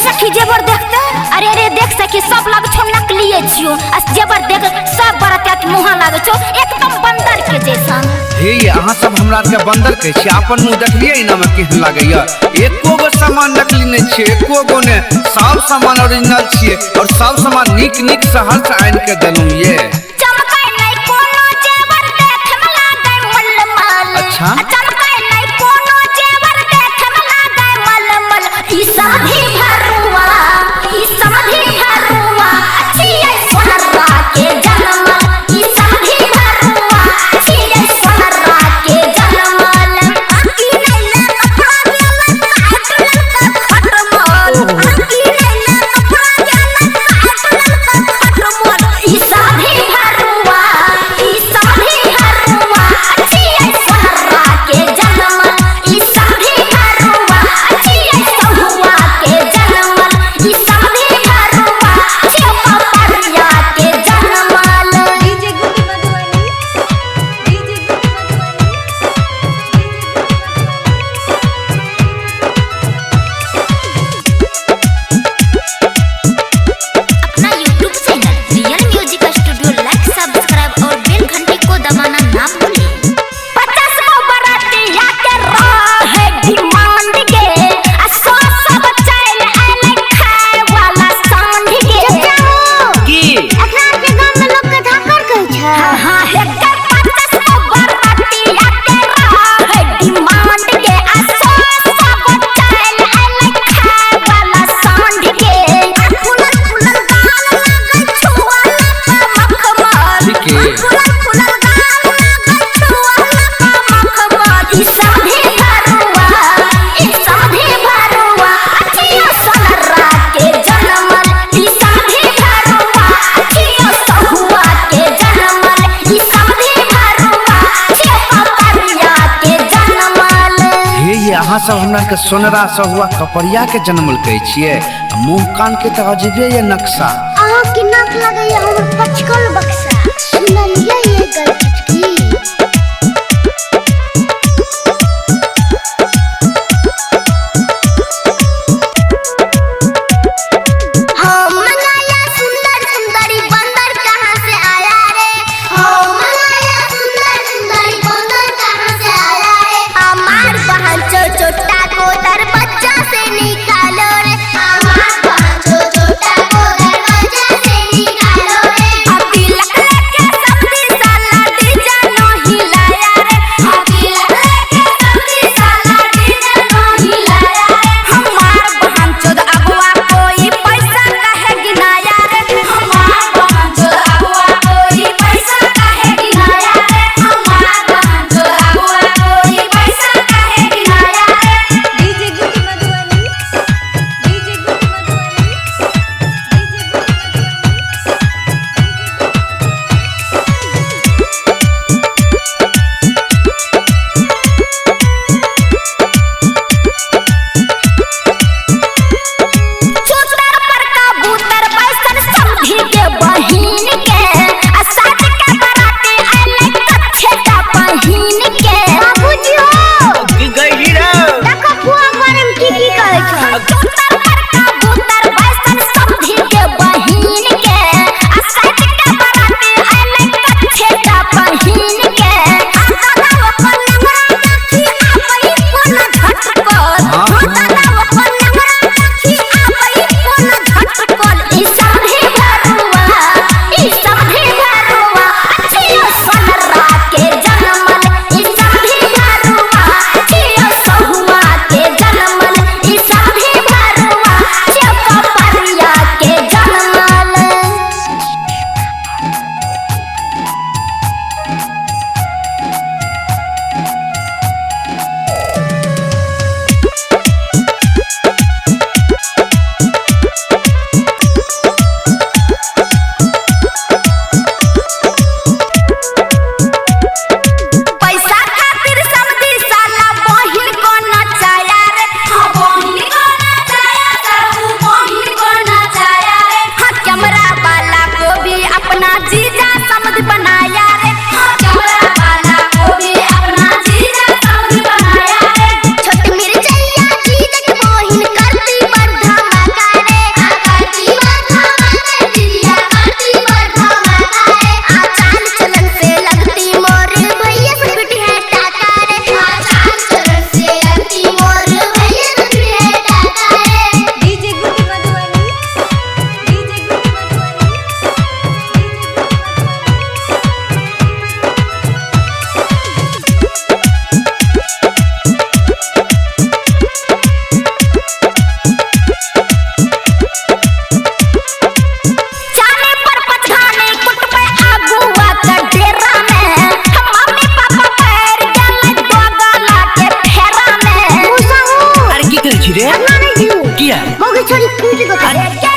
सखी जेवर देखते। अरे अरे देख सखी सब लग छौ नकलिए छियो, आ जेवर देख सब बरतिया के मुँह लागे छौ एकदम बंदर के जैसन। हे ये अहाँ सब हमरा के बंदर कहै छी, अपन मुँह देखलियै एना में केहन लागैया? एको गो सामान नकली नहीं छियै, एको गो ने, सब सामान ओरिजिनल छियै और सब सामान नीक नीक शहर से आनि के देलहुँ ये। चमकै नै कोनो जेवर देखे में लागै मलमल। अच्छा। चमकै नै कोनो जेवर देखे में लागै मलमल। ई समधी भरुआ, ई समधी भरुआ छियै सोनरा के जनमल। ई समधी भरुआ छियै सोनरा के जनमल। आकी नै ले कपड़ा गेलै काट लेलकै खटमल। आकी नै ले कपड़ा गेलै काट लेलकै खटमल। ई समधी भरुआ, ई समधी भरुआ छियै सोनरा के जनमल। ई समधी भरुआ छियै सहुआ के जनमल। ई समधी भरुआ छियै कपड़िया के जनमल। DJ Guddi Madhubani, DJ Guddi Madhubani, DJ Guddi Madhubani. अपना YouTube channel real music studio like subscribe और बेल घंटी को दबाना ना भूलें। 50 गो बरातिया के रहे डिमांड गे, आ 100 सब चल आले खाए वाला सांड गे। की एकरा के गांव में लोग के धाकर कहै छै। हां हां हेकर 50 गो बरातिया के रहे डिमांड गे, आ 100 सब चल आले खाए वाला सांड गे। आ फुलल फुलल गाल लागै छुआला का मखमल। ठीके। फुलल फुलल गाल लागै छुआला का मखमल। ई समधी भरुआ, ई समधी भरुआ छियै सोनरा के जनमल। ई समधी भरुआ छियै सहुआ के जनमल। ई समधी भरुआ छियै कपड़िया के जनमल। हे ये अहाँ सब हमरा के सोनरा सहुआ कपड़िया के जनमल कहै छियै, आ मुँह कान के तऽ अजबे ये नक्शा। अहाँ के नाक लगैया हमर पचकल बक्सा। सुनलियै ये गल चुटकी? हम मंगाया सुंदर सुंदरी बंदर कहाँ से आया रे? हम मंगाया सुंदर सुंदरी बंदर कहाँ से आया रे? हमार बहन छोटा को दरवाजा से निकालो रे। हमार बहन छोटा को दरवाजा से निकालो रे। अभी लक लेके समधी साला डीजे नहीं छोरी कूट दो। अरे।